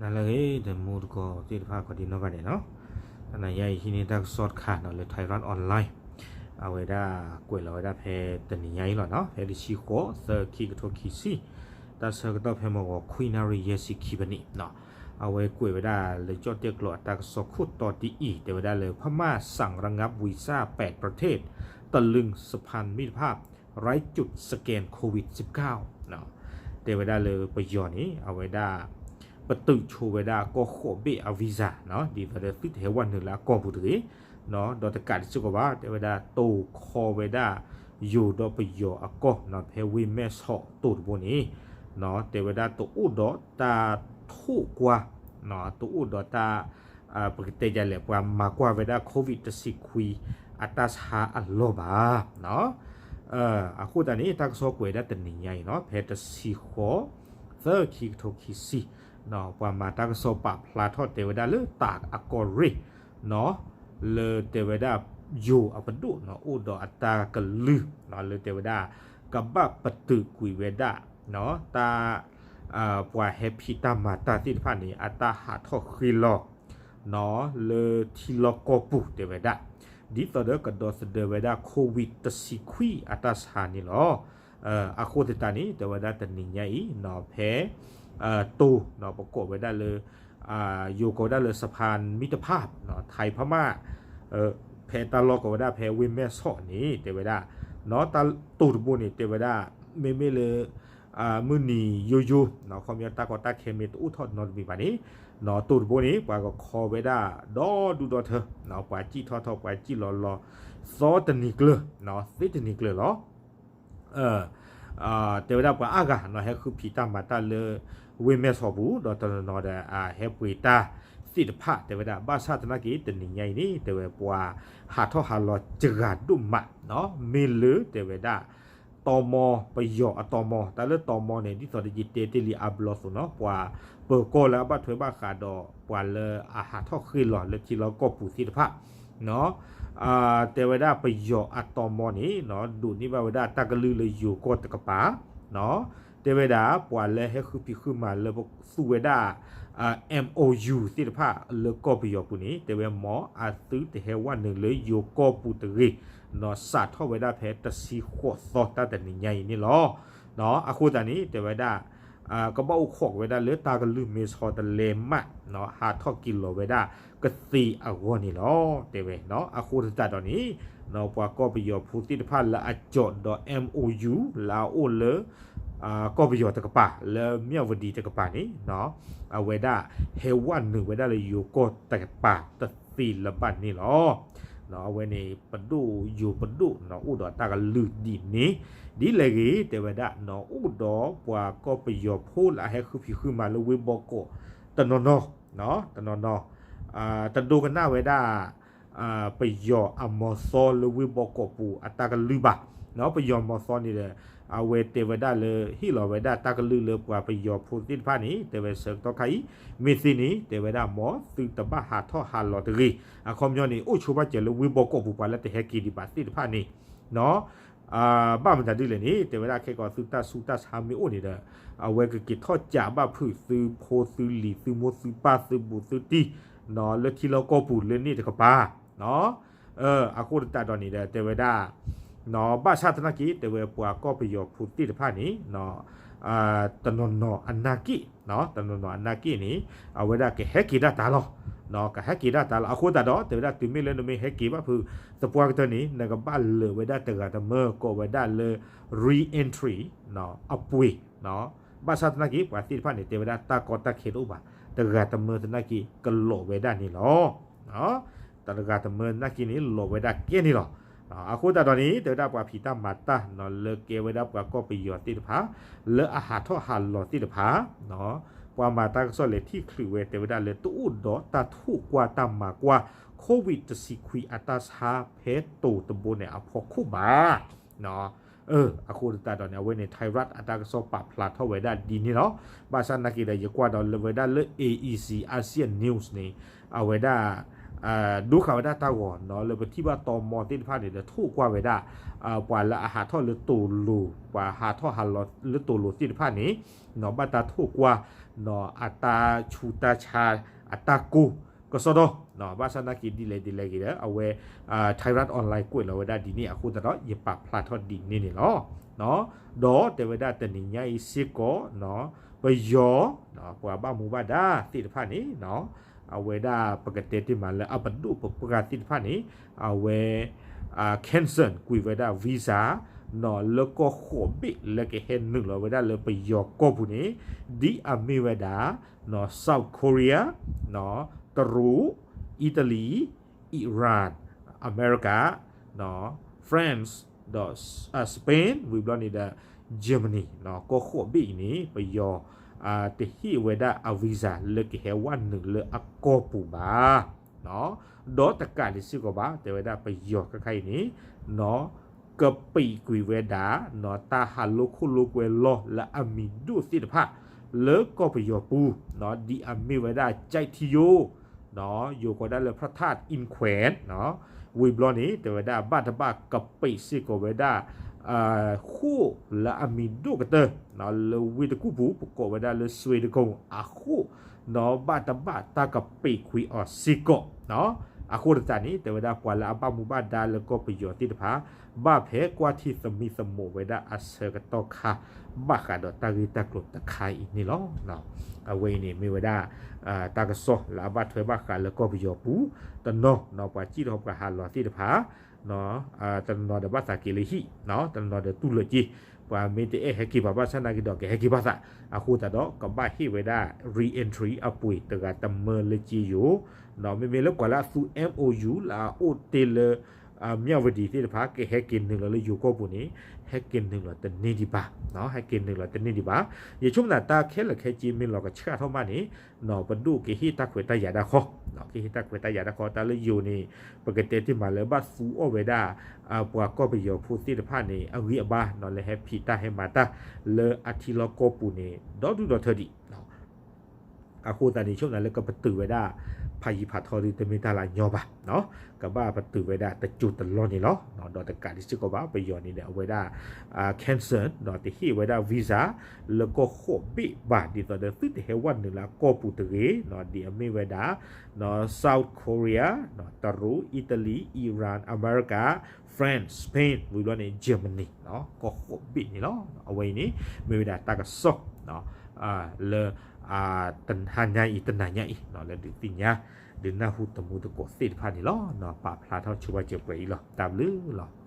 နၤလၢအဂ့ၤ တမူတကိးသ့ၣ်တဖၣ် ကိးဒံနီၢ်ဂၤဒဲးနီၤ, တနၤညါအံၤ ဟံးန့ၢ်တၢ်ကစီၣ်တခါနီၤ လၢ Thairath Online အဝဲဒၣ်ကွဲးလီၤဝဲဒၣ်ဖဲတနံၤညါအံၤလီၤနီၤ, ဖဲတဆံဃိး သၢ ခံကထိခံဆံ, တၢ်ဆၢကတီၢ်ဖဲမုၢ်ဂီၤ ခွံနၣ်ရံၣ် ယဲၢ်ဆံခံပနံးနီၤ, အဝဲကွဲးဝဲဒၣ်လၢကၠီၣ်တဲၣ်ကျိာ်အတၢ်ကစီၣ်ခိၣ်တီတံၢ်အံၤ တဲဝဲဒၣ်လၢ พม่าสั่งระงับวีซ่าแปดประเทศ ตะลึงสะพานมิตรภาพ ไร้จุดสแกนโควิดสิบเก้า တဲဝဲဒၣ်လၢပယီၤန့ၣ် အဝဲဒၣ် ပတုာ်ဆိဝဲဒၣ်ကီၢ်ဃိးဘ့ၣ်အ visa နီၤ, ဒ်သိးဒီးသုတဟဲဝဲနုာ်လၢအကီၢ်ပူၤတဂ့ၤ, ဒီးတကးဒံးစ့ၢ်ကီးဘၣ် တဲဝဲဒၣ်တိာ်ခီဝဲဒၣ် ယိၤဒီးပယီၤအကီၢ်နီၤ ဖဲဝ့ၢ်မဲၢ်ဆီးတိၤတဘိန့ၣ်, တဲဝဲဒၣ်တအိၣ်ဒီးတၢ်ထိၣ်ကွၢ်, တအိၣ်ဒီးတၢ် ပကတဲဒ်လဲၣ် ပှၤမၤကွၢ်ဝဲဒၣ် COVID တဆံခွံ အတၢ်ဆါအလီၢ်ဘၣ်. အဃိသတးန့ၣ် တၢ်ကစီၣ်ကွဲးဒၣ်တနံၤညါအံၤနီၤ ဖဲတဆံဃိး သၢ ခံကထိခံဆံ, ပှၤမၤတၢ်ကစီၣ်ပာ်ဖျါထီၣ်တဲဝဲဒၣ်လၢတၢ်အကီၢ်ရ့ၣ်နီၤ, လၢတဲဝဲဒၣ်ယိၤအပဒိၣ်နီၤ အိၣ်ဒီးအတၢ်ကလုၢ်နီၤ လၢတဲဝဲဒၣ် ကဘၣ်ပတုာ်ကွံာ်ဝဲဒၣ် တၢ် ပှၤဟဲဖံးတၢ်မၤတၢ်သ့ၣ်တဖၣ်န့ၣ် အတၢ်ဟးထီၣ်ဃ့လီၤ လၢထံလီၢ်ကီၢ်ပူၤတဲဝဲဒၣ်, ဒ်သိးဒီးကဒီသဒၢဝဲဒၣ် COVID တဆံခွံ အတၢ်ဆါန့ၣ်လီၤ. အဃိသတးန့ၣ် တဲဝဲဒၣ်တနံၤညါအံၤနီၤ ဖဲ တိၤနီၤ ပကိးဝဲဒၣ်လၢ ယိၤကိးဝဲဒၣ်လၢ สะพานมิตรภาพ ไทยพม่า ဖဲတၢ်လီၢ်ကိးဝဲဒၣ်ဖဲဝ့ၢ်မဲၢ်ဆီးန့ၣ် တဲဝဲဒၣ် တၢ်တိၤတဘိန့ၣ် တဲဝဲဒၣ် မ့မ့ၢ်လၢ မုၢ်နံၤယိယိ ခီပညီတၢ်ကီတၢ်ခဲမ့ၢ်တအိၣ်ထီၣ်နီတမံၤဘၣ်န့ၣ် တိၤတဘိန့ၣ် ပှၤကခီဝဲဒၣ်ဒီဒူၣ်ဒီထၢ ပှၤစံၣ်ထီၣ်ထီၣ် ပှၤစံၣ်လီၤလီၤ သီတနံၤကျၢၤ သ့တနံၤကျၢၤလီၤ. တဲဝဲဒၣ်ပှၤအါဂၤနီၤ ဟဲဃုဖံးတၢ်မၤတၢ်လၢ ဝ့ၢ်မဲၢ်ဆီးပူၤ ဒီးတနီၤနီၤဒီး ဟဲပှ့ၤတၢ်သ့ၣ်တဖၣ် တဲဝဲဒၣ် ဘၣ်ဆၣ်သနာ်က့ တနံၤညါအံၤန့ၣ် တဲဝဲပှၤဟးထီၣ်ဟးလီၤစှၤဒိၣ်မးနီၤ မ့ၢ်လၢတဲဝဲဒၣ် တီမီ ပယီၤအတီမီ တၢ်လၢတီမီန့ၣ် ဒ်သိးဒီးယတဲတ့ၢ်လံအါဘျီအသိးနီၤ ပှၤပၢၤကီၢ်လၢအဘၣ်ထွဲဘၣ်ဃးဒီး ပှၤလၢအဟးထီၣ်ဃ့လီၤလၢထံလီၢ်ကီၢ်ပူၤသ့ၣ်တဖၣ် တဲဝဲဒၣ်ပယီၤအတီမီန့ၣ် ဒိးန့ၢ်ဘၣ်ဝဲဒၣ်တၢ်ကလုၢ်လၢယိၤကီၢ်တကပၤ တဲဝဲဒၣ်ပှၤလၢဟဲဃုဖံးဃုမၤလၢပသူဝဲဒၣ် MOU သ့ၣ်တဖၣ်လၢကီၢ်ပယီၤပူၤန့ၣ် တဲဝဲမ်အသုတဟဲဝဲနုာ်လၢယိၤကီၢ်ပူၤတဂ့ၤ စးထီၣ်ဝဲဒၣ်ဖဲတဆံဃိးသီတၢ်တနံၤညါအံၤန့ၣ်လီၤ. အဃိသတးန့ၣ် တဲဝဲဒၣ် ကဘၣ်အိၣ်ခိးက့ၤဝဲဒၣ်လၢတၢ်ကလုၢ်မ့ၢ်ဆီတလဲမး ဟးထီၣ်က့ၤလီၤဝဲဒၣ်ကသ့အဂီၢ်န့ၣ်လီၤ. တဲဝဲ အဃိသတးဒီးန့ၣ် ပှၤကီၢ်ပယီၤဖိသ့ၣ်တဖၣ်လၢအကၠီးဒီး MOU လၢအအိၣ်လၢ ကီၢ်ပယီၤတကပၤ လၢမၠၣ်ဝတံၤတကပၤန့ၣ် အဝဲဒၣ်ဟဲဝဲနုာ်ဝဲဒၣ်လၢယိၤကီၢ်တကပၤတသ့လၢၤဘၣ်န့ၣ်လီၤ. အဝဲန့ၣ်ပဒိၣ်ယိၤပဒိၣ်နီၤ အိၣ်ဒီးတၢ်ကလုၢ်ဒ်န့ၣ် ဒ်လဲၣ်ဂ့ၤ တဲဝဲဒၣ်နီၤ အိၣ်ဒီးပှၤကီၢ်ပယီၤဖိလၢအဟဲဃုဖံးဃုမၤလၢဝ့ၢ်ဘီကီး တနီၤနီၤ တနီၤနီၤ တဒိကနၣ်ဝဲဒၣ် ပယီၤအမီၤသီလၢဝ့ၢ်ဘီကီးပူၤအတၢ်ကလုၢ်ဘၣ်. ပယီၤမီၤသီန့ၣ်ဒီး အဝဲတဲဝဲဒၣ်လၢ ဟ့ၣ်လီၤဝဲဒၣ်တၢ်ကလုၢ်လၢပှၤပယီၤဖိသ့ၣ်တဖၣ်န့ၣ် တဲဝဲဆၢကတီၢ်ခါအံၤ မ့ၢ်သ့န့ၣ် တဲဝဲဒၣ်မ်သုတဘၣ်ဟးထီၣ်ဟးလီၤတဂ့ၤ. အခီပညီန့ၣ် အိၣ်ဆိဘၣ်စၢၤလၢဝ့ၢ်ဘီကီးပူၤ ပှၤလၢတဟဲက့ၤဒံးဘၣ်သ့ၣ်တဖၣ်န့ၣ် ဘၣ်မတၤဒ်လဲၣ်န့ၣ် တဲဝဲဒၣ်ခဲကိာ်သုတၢ်ဆူးတၢ်ဆါမ့ၢ်အိၣ်န့ၣ်ဒီး အဝဲကက့ၤထီၣ်ကးဘၣ်ဖုးသုဖိသုလံၤသုမိၢ်သုပၢ်သုဘူးသုတံၢ် လၢထံလီၢ်ကီၢ်ပူၤလၢန့ၣ်တကပၤ အဃိသတးဒီးန့ၣ်ဒီး တဲဝဲဒၣ် ဘၣ်ဆၣ်သနာ်က့ တဲဝဲပှၤကီၢ်ပယီၤဖိသ့ၣ်တဖၣ်န့ၣ် တနီၤနီၤအနၢ်က့ၣ် တနီၤနီၤအနၢ်က့ၣ်န့ၣ် အဝဲဒၣ်ကဟဲက့ၤဒၣ်တၢ်လီၤ. ကဟဲက့ၤဒၣ်တၢ်လီၤ. အဃိသတးဒီး တဲဝဲဒၣ်တုၤမ့ၢ်လၢနမ့ၢ်ဟဲက့ၤဘၣ်ဖုးသပှၢ်ကတၢၢ်န့ၣ် နကဘၣ်လၢာ်ဝဲဒၣ်တဂၤတမၢကိးဝဲဒၣ်လၢ re-entry အပှ့ၤ ဘၣ်ဆၣ်သနာ်က့ ပှၤသ့ၣ်တဖၣ်န့ၣ် တဲဝဲဒၣ်တၢ်ကီတၢ်ခဲတအိၣ်ဘၣ်. တဂၤတမၢသနာ်က့ ကလီၤဝဲဒၣ်န့ၣ်လီၤ. တဂၤတမၢသနာ်က့န့ၣ် လီၤဝဲဒၣ်ကဲန့ၣ်လီၤ. အဃိသတးဒီးန့ၣ် တဲဝဲဒၣ်ပှၤဖံးတၢ်မၤတၢ်နီၤ လၢကဲဝဲဒၣ်ပှၤကီၢ်ပယီၤသ့ၣ်တဖၣ် လၢအဟးထီၣ်ဟးလီၤသ့ၣ်တဖၣ် ပှၤမၤတၢ်ကစီၣ်လဲၤထံၣ်ချုးဝဲ တဲဝဲဒၣ်လၢတအိၣ်ဒီးတၢ်ထိၣ်ကွၢ်တၢ်မၤကွၢ် COVID တဆံခွံ အတၢ်ဆါဖဲတိၤတဘိန့ၣ်အဖီခိၣ်ဘၣ်. အဃိသတးဒီးန့ၣ် အဝဲန့ၣ် Thairath အတၢ်ကစီၣ်ပာ်ဖျါထီၣ်ဝဲဒၣ်ဒ်န့ၣ်လီၤ. ဘၣ်ဆၣ်သနာ်က့ဒီး ယကွၢ်ဒီးလၢဝဲဒၣ်လၢ A E C Asia News န့ၣ် အဝဲဒၣ် ဒိဃာ်ဝဲဒၣ်တၢ်ဂီၤနီၤ လၢပထံၣ်ဘၣ်တီမီသ့ၣ်တဖၣ်န့ၣ်ဒီး ထိၣ်ကွၢ်ဝဲဒၣ် ပှၤလၢအဟးထီၣ်လၢတိၤလိၤ ပှၤဟးထီၣ်ဟးလီၤလၢတိၤလိၤသ့ၣ်တဖၣ်န့ၣ်နီၤ ဘၣ်တၢ်ထိၣ်ကွၢ်နီၤ အတၢ်ဆူးတၢ်ဆါ အတၢ်ကိၢ်ကစီဒီ ဘၣ်ဆၣ်နာ်က့ဒ်လဲၣ်ဒ်လဲၣ်ဂ့ၤဒီး အဝဲ Thairath Online ကွဲးလီၤဝဲဒၣ်ဒ်န့ၣ်အဃိသတးဒီး ယပာ်ဖျါထီၣ်ဒ်န့ၣ်န့ၣ်လီၤ. ဒီးတဲဝဲဒၣ်တနံၤညါအံၤစ့ၢ်ကီး ပယီၤ ပှၤဘၣ်မူဘၣ်ဒါသ့ၣ်တဖၣ်န့ၣ် အဝဲဒၣ်ပကတဲတ့ၢ်မးလၢအပဒိၣ်ပပှၢ်သ့ၣ်တဖၣ်န့ၣ် အဝဲ cancel ကွံာ်ဝဲဒၣ် visa နီၤ လၢကီၢ်ဃိးဘ့ၣ်လၢကဟဲနုာ်လီၤဝဲဒၣ်လၢပယီၤကီၢ်ပူၤန့ၣ် ဒ်အမ့ၢ်ဝဲဒၣ် South Korea တရူး Italy Iran America France ဒီး Spain ဝံၤဘျီန့ၣ်ဒီး Germany ကီၢ်ဃိးဘ့ၣ်အံၤန့ၣ် ပယီၤ တဟ့ၣ်ဝဲဒၣ်အ visa လၢကဟဲဝဲနုာ်လၢအကီၢ်ပူၤဘၣ် ဒီးတကးဒံးစ့ၢ်ကီးဘၣ် တဲဝဲဒၣ်ပယီၤခါခါအံၤန့ၣ် ကပံာ်ကွံာ်ဝဲဒၣ် တၢ်ဟးလိခိၣ်လိကွဲလီၢ်လၢအမံၤဒိၣ်သ့ၣ်တဖၣ် လၢကီၢ်ပယီၤပူၤ ဒ်အမ့ၢ်ဝဲဒၣ် ကၠဲးထံယိ ယိၤကိးဒၣ်လၢ พระธาตุอินแขวน ဝံၤဘျီန့ၣ် တဲဝဲဒၣ်ဘၣ်တဘၣ်ကပံာ်စ့ၢ်ကီးဝဲဒၣ် ဃိၣ်လၢအမံၤဒိၣ်ကတၢၢ် လၢဝ့ၢ်တကူၣ်ပူၤ ပကိးဝဲဒၣ်လၢ စွ့တကုံ အဃိၣ် ဘၣ်တဘၣ်တၢ်ကပံာ်ကွံာ်အီၤစ့ၢ်ကီး အဃိသတးန့ၣ် တဲဝဲဒၣ်ပှၤလၢအဘၣ်မူဘၣ်ဒါလၢကီၢ်ပယီၤသ့ၣ်တဖၣ် ဘၣ်ဖဲကွၢ်ထံသမံသမိးဝဲဒၣ်အဆၢကတီၢ်ခါ ဘၣ်ဃးဒီးတၢ်ဂ့ၢ်တၢ်ကျိၤတခါအံၤန့ၣ်လီၤ. အဝဲအံၤန့ၣ်မ့ၢ်ဝဲဒၣ် တၢ်ကစီၣ်လၢအဘၣ်ထွဲဘၣ်ဃးလၢကီၢ်ပယီၤပူၤ တနီၤ ပှၤစံၣ်ထီၣ်ပှၤဟးလီၤသ့ၣ်တဖၣ် တနီၤဒီးဘၣ်သးက့ၤလၢဟံၣ် တနီၤဒီးတူၢ်လိာ်က့ၤ ပှၤမ့ၢ်တအဲၣ်ဟဲက့ၤဘၣ်ဘၣ်ဆၣ်နာ်က့ဒီးကဟဲက့ၤဘၣ်သး အဃိသတးဒီးကဘၣ်ဟ့ၣ်ဝဲဒၣ် re-entry အပှ့ၤတဂၤတမၢလၢက့ယိၤ မ့မ့ၢ်လၢပှၤလၢအသူ MOU လၢအအိၣ်တ့ၢ်လၢ မြဝတီ သ့ၣ်တဖၣ် ကဟဲက့ၤနုာ်လီၤလၢယိၤကီၢ်ပူၤန့ၣ် ဟဲက့ၤနုာ်လီၤတန့ၢ်ဒံးဘၣ် ဟဲက့ၤနုာ်လီၤတန့ၢ်ဒံးဘၣ်. ယဆိကမိၣ်သးတၢ်ခဲလၢာ်ခဲဆ့မ့ၢ်လီၤကဆှၣ်ထီၣ်မးန့ၣ် ပဒိၣ်ကဟ့ၣ်တၢ်ခွဲးတၢ်ယာ်ဒၣ်ဃီ ကဟ့ၣ်တၢ်ခွဲးတၢ်ယာ်ဒၣ်ဃီ တၢ်လၢယိၤန့ၣ် ပကတဲတ့ၢ်မးလၢဘၣ်သူအီၣ်ဝဲဒၣ် ပှၤကီၢ်ပယီၤဖိသ့ၣ်တဖၣ်န့ၣ် အဂံၢ်အဘါ လၢဟဲဖံးတၢ်ဟဲမၤတၢ် လၢအထံလီၢ်ကီၢ်ပူၤန့ၣ် ဒီဒူၣ်ဒီထၢဒံး အဃိသတးန့ၣ် ဆိကမိၣ်လၢကပတုာ်ဝဲဒၣ် ဖးယံၤဖးထီဒုးတမ့ၢ်တၢ်လၢအညီဘၣ် ကဘၣ်ပတုာ်ဝဲဒၣ်တစိၢ်တလီၢ်န့ၣ်လီၤ. ဒီးတကးဒံးစ့ၢ်ကီးဘၣ် ပယီၤန့ၣ်ဒီးအဝဲဒၣ် cancel ဒီးတဟ့ၣ်ဝဲဒၣ် visa လၢကီၢ်ဃိးဘ့ၣ်ဘၣ် ဒ်သိးဒီးသုတဟဲဝဲနုာ်လၢအကီၢ်ပူၤတဂ့ၤ ဒ်အမ့ၢ်ဝဲဒၣ် South Korea တရူး Italy Iran America France Spain ဝံၤဘျီန့ၣ် Germany ကီၢ်ဃိးဘ့ၣ်န့ၣ်လီၤ. အဝဲအံၤန့ၣ် မ့ၢ်ဝဲဒၣ်တၢ်ကစီၣ် လၢ တဟါညါအံၤ တနၤညါအံၤ လၢဒုးသ့ၣ်ညါ ဒုးနၢ်ဟူတမူသကိးသ့ၣ်တဖၣ်န့ၣ်လီၤ. ပာ်ဖျါထီၣ်ဆိပာ်စၢၤပှဲၤအံၤလီၤ. တၢ်ဘျုးလီၤ.